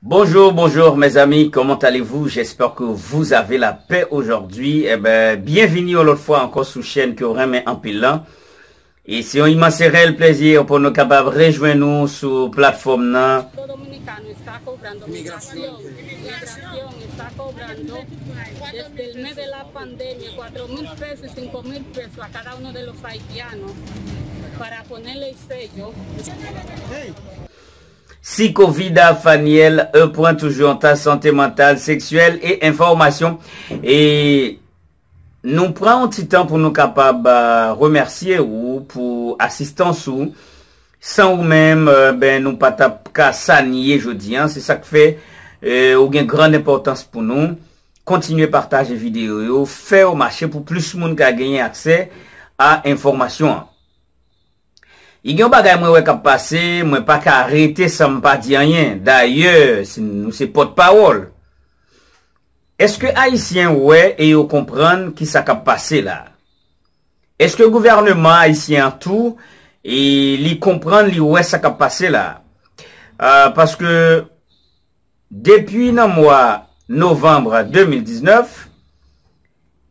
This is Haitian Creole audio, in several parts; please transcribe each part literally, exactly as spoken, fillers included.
Bonjour, bonjour mes amis, comment allez-vous? J'espère que vous avez la paix aujourd'hui. Eh ben, bienvenue yon lòt fwa ankò sou chèn ke w renmen anpil lan. E se yon imans e reyèl plezi pou nou kapab rejwenn nou sou platfòm nan. Dominicano está cobrando migración, migración está cobrando desde el mes de la pandemia cuatro mil pesos y cinco mil pesos a cada uno de los haitianos para ponerle el sello. Psicovida Faniel, un point toujours ta santé mentale, sexuelle et information. E nou pran yon ti tan pou nou kapab, euh, remèsye ou pou asistans ou. San ou menm, euh, ben, nou pa t ap ka sa n ye jodi a. Se sa k fè, euh, ou gen grann enpòtans pou nou. Kontinye pataje videyo yo, fè yo mache pou plis moun ka genyen aksè a enfòmasyon an. I gen yon bagay mwen wè k ap pase, mwen pa ka rete san m pa di anyen. Dayè, si nou se pòtpawòl. Èske Ayisyen wè e yo konprann ki sa k ap pase la? Èske gouvèneman ayisyen an tou, e li konprann, li wè sa k ap pase la? Euh, paske depi nan mwa novanm de mil diznèf,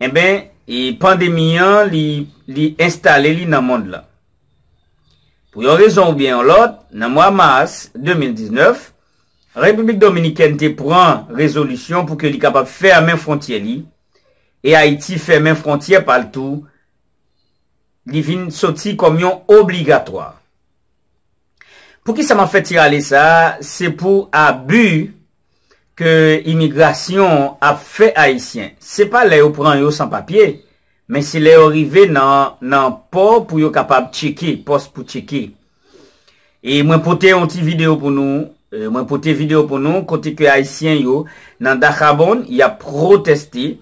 enben, e pandemi an, li, li enstale li nan mond lan. Pou yon rezon oubyen yon lòt, nan mwa mas de mil diznèf, Repiblik Dominikèn te pran rezolisyon pou ke li kapab fèmen fwontyè li, e Ayiti fèmen fwontyè pa l tou, li vin soti kòm yon obligatwa. Poukisa m ap fè ti rale sa a? Se pou abi ke imigrasyon ap fè Ayisyen. Se pa lè yo pran yo san papye, men se lè yo rive nan, nan pò pou yo kapab tcheke, pòs pou tcheke. E mwen pote yon ti videyo pou nou, e mwen pote videyo pou nou, kote ke Ayisyen yo nan Dajabón, y ap pwoteste,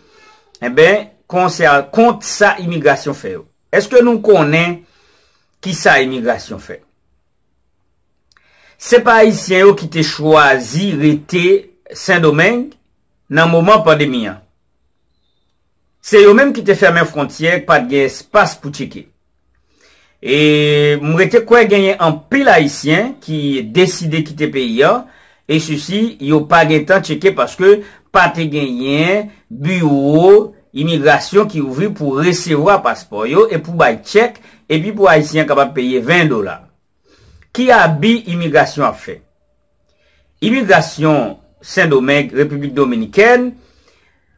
enben, konsè-, kont sa imigrasyon fè yo. Èske nou konnen ki sa imigrasyon fè? Se pa Ayisyen yo ki te chwazi rete Sendomeng nan moman pandemi an. Se yo menm ki te fèmen fwontyè, pa t gen espas pou tcheke. E m rete kwè genyen anpil Ayisyen ki deside kite peyi an, e sisi yo pa gentan tcheke paske pa te genyen biwo imigrasyon ki ouvri pou resevwa paspò yo e pou bay tchèk, epi pou Ayisyen an kapab peye ven dola. Ki abi imigrasyon ap fè? Imigrasyon Sendomeng, Repiblik Dominikèn,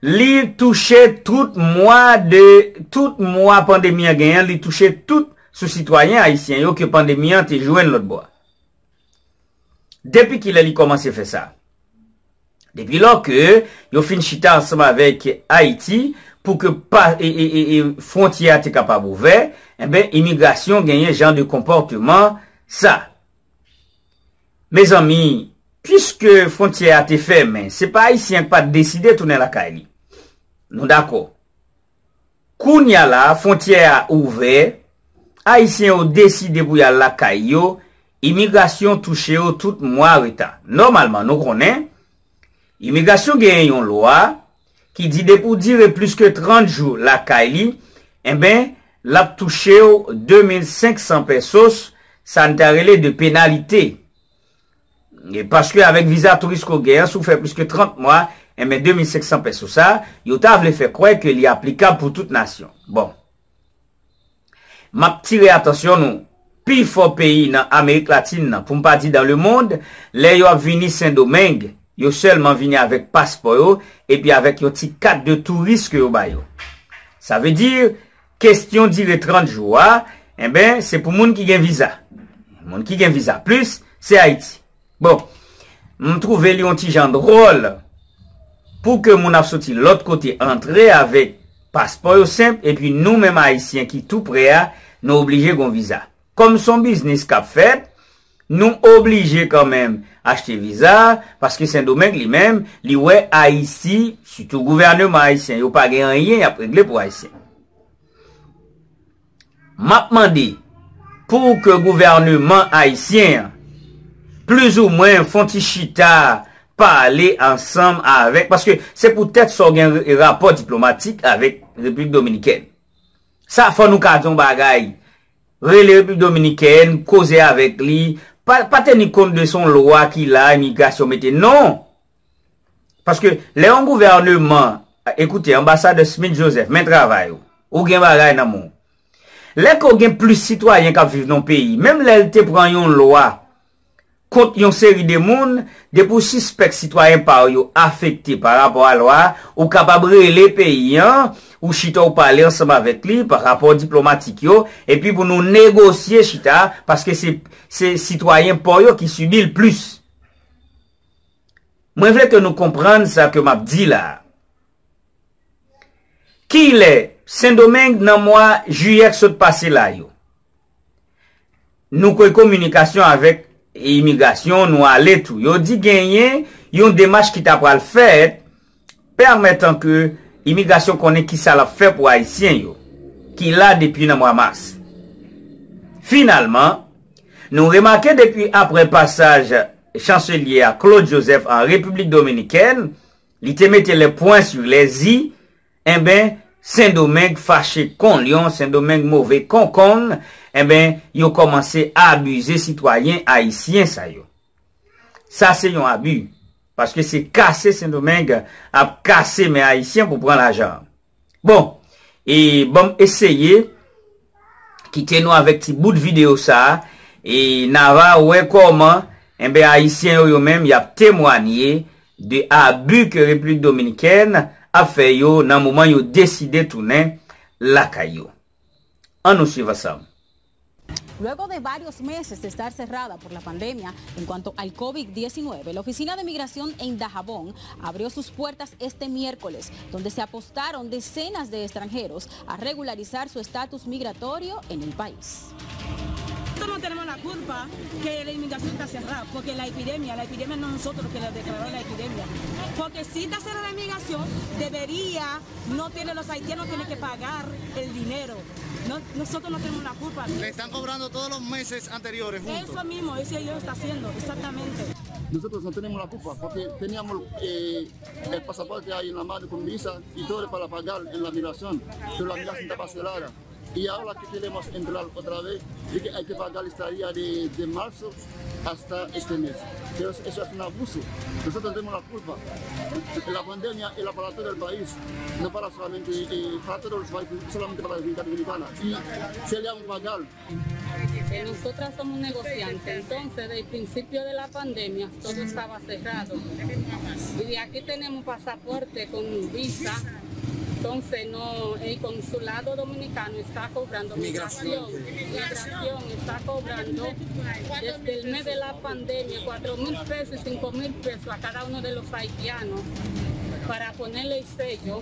li touche tout mwa de, tout mwa pandemi an genyen, li touche tout sou sitwayen ayisyen yo ke pandemi an te jwenn lòt bò a. Depi kilè li kòmanse fè sa? Depi lò ke yo fin chita ansanm avèk Ayiti pou ke pa, e, e, e, e, fwontyè a te kapab ouvè, enben, imigrasyon genyen jan de konpòteman sa. Mezanmi, piske fwontyè a te fèmen, se pa Ayisyen an k pa t deside tounen lakay li. Nou dakò. Kounye a la, fwontyè a ouvè, Ayisyen yo deside pou y al lakay yo, imigrasyon touche yo tout mwa reta. Nòmalman, nou konnen, imigrasyon genyen yon lwa ki di depi w dire plis ke trant jou lakay li, enben, l ap touche w de mil senk san pesos, sa n ta rele de penalite. E paske avèk viza touris ke w gen an, si w fè plis ke trant mwa, enben, de mil senk san peso sa, yo ta vle fè kwè ke li aplikab pou tout nasyon. Bon. M ap tire atansyon nou, pifò peyi nan Amerik Latin nan, pou m pa di dans le monde, lè yo ap vini Sendomeng, yo sèlman vini avèk paspò yo, epi avèk yon ti kat de touris ke yo ba yo. Sa vle di, kesyon dire trant jou a, enben, se pou moun ki gen viza. Moun ki gen viza plis, se Ayiti. Bon, m twouve li yon ti jan dwòl pou ke moun ap soti lòt kote antre avèk paspò yo senp, epi nou menm Ayisyen ki tou prè a, nou oblije gon viza. Kòm se yon biznis k ap fèt, nou oblije kanmenm achte viza, paske Sendomeng li menm, li wè Ayiti, sitou gouvèneman ayisyen, yo pa gen anyen y ap regle pou Ayisyen. M ap mande pou ke gouvèneman ayisyen an, plizoumwen, fè yon ti chita, pale ansanm avèk, paske se poutèt sa w gen re-, rapò diplomatik avèk Repiblik Dominikèn. Sa fò nou ka di yon bagay. Rele Repiblik Dominikèn, koze avèk li, pa, pa teni kont de se yon lwa ki la, imigrasyon mete. Non! Paske lè yon gouvèneman, ekoute, anbasadè Smith Joseph, men travay ou. Ou gen bagay nan men w. Lè ke w gen plis sitwayen k ap viv nan yon peyi, menm lè l te pran yon lwa kont yon seri de moun, depi w sispèk sitwayen pa w yo afekte pa rapò a lwa a, ou kapab rele peyi an, ou chita w pale ansanm avèk li pa rapò diplomatik yo, epi pou nou negosye chita, paske se, se sitwayen pa w yo ki sibi l plis. Mwen vle ke nou konprann sa ke m ap di la a. Kilè Sendomeng nan mwa jiyè k sot pase la yo? Nou kwè kominikasyon avèk imigrasyon, nou ale tou. Yo di genyen yon demach ki ta pral fèt, pèmètan ke imigrasyon konnen kisa l ap fè pou Ayisyen yo, ki la depi nan mwa mas. Finalman, nou remake depi apre pasaj chanselye a Claude Joseph an Repiblik Dominikèn, li te mete le pwen sou lèzi, enben, Sendomeng fache kon lyon, Sendomeng move kon kong, enben, yo kòmanse abize sitwayen ayisyen sa yo. Sa se yon abi, paske se kase Sendomeng ap kase men ayisyen pou pran lajan an. Bon, e ban m eseye kite nou avèk ti bout videyo sa a, e n a va wè kòman, enben, Ayisyen yo, yo menm, y ap temwanye de abi ke Repiblik Dominikèn ap fè yo nan moman yo deside tounen lakay yo. Ann nou swiv ansanm. Luego de varios meses de estar cerrada por la pandemia en cuanto al COVID diecinueve, la Oficina de Migración en Dajabón abrió sus puertas este miércoles, donde se apostaron decenas de extranjeros a regularizar su estatus migratorio en el país. Nosotros no tenemos la culpa que la inmigración está cerrada, porque la epidemia, la epidemia no nosotros que la declaró la epidemia. Porque si está cerrada la inmigración, debería, no tiene los haitianos tienen que pagar el dinero. No, nosotros no tenemos la culpa. Le están cobrando todos los meses anteriores juntos. Eso mismo, eso ellos está haciendo, exactamente. Nosotros no tenemos la culpa porque teníamos eh, el pasaporte ahí en la mano con visa y todo para pagar en la migración, pero la migración estaba cerrada. Y ahora que queremos entrar otra vez, y que hay que pagar la estadía de, de marzo hasta este mes. Pero eso, eso es un abuso. Nosotros tenemos la culpa. La pandemia es para todo el país, no para solamente eh, para todos los países, solamente para la República Dominicana. Y se le han pagado. Eh, nosotras somos negociantes, entonces desde el principio de la pandemia todo estaba cerrado. Y de aquí tenemos pasaporte con visa. Entonces no, el consulado dominicano está cobrando migración, migración está cobrando desde el mes de la pandemia cuatro mil pesos y cinco mil pesos a cada uno de los haitianos para ponerle el sello.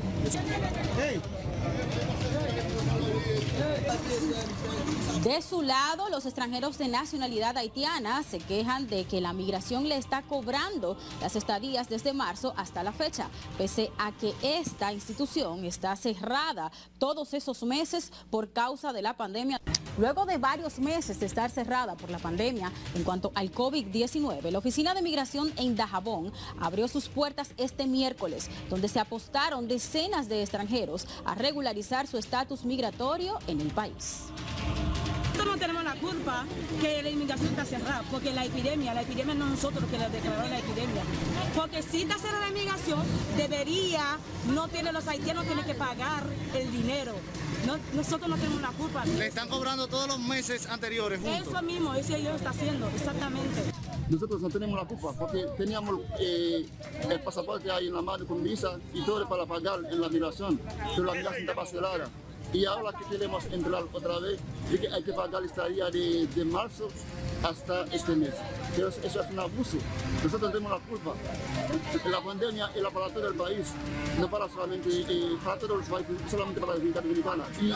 De su lado, los extranjeros de nacionalidad haitiana se quejan de que la migración le está cobrando las estadías desde marzo hasta la fecha, pese a que esta institución está cerrada todos esos meses por causa de la pandemia. Luego de varios meses de estar cerrada por la pandemia en cuanto al COVID diecinueve, la Oficina de Migración en Dajabón abrió sus puertas este miércoles, donde se apostaron decenas de extranjeros a regularizar su estatus migratorio en el país. Nosotros no tenemos la culpa que la inmigración está cerrada, porque la epidemia, la epidemia no nosotros que la declaró la epidemia. Porque si está cerrada la inmigración, debería, no tiene los haitianos tienen que pagar el dinero. No, nosotros no tenemos la culpa. Le están cobrando todos los meses anteriores juntos. Eso mismo, eso ellos está haciendo, exactamente. Nosotros no tenemos la culpa porque teníamos eh, el pasaporte ahí en la mano con visa y todo para pagar en la migración, pero la migración estaba cerrada. Y ahora que queremos entrar otra vez, y que hay que pagar la estadía de, de marzo hasta este mes. Pero eso, eso es un abuso. Nosotros tenemos la culpa. La pandemia es para todo el país, no para solamente eh, para todos los países, solamente para la República Dominicana. Y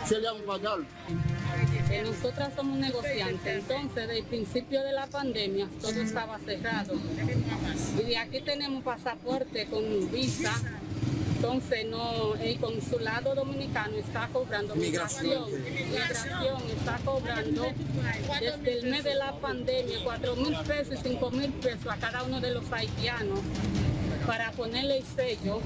se le han pagado. Eh, nosotras somos negociantes, entonces desde el principio de la pandemia todo estaba cerrado. Y de aquí tenemos pasaporte con visa. Entonces no, el consulado dominicano está cobrando migración, migración está cobrando desde el mes de la pandemia cuatro mil pesos y cinco mil pesos a cada uno de los haitianos para ponerle el sello.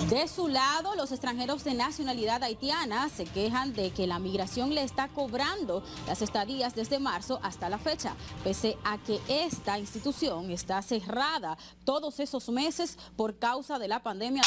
De su lado, los extranjeros de nacionalidad haitiana se quejan de que la migración le está cobrando las estadías desde marzo hasta la fecha, pese a que esta institución está cerrada todos esos meses por causa de la pandemia.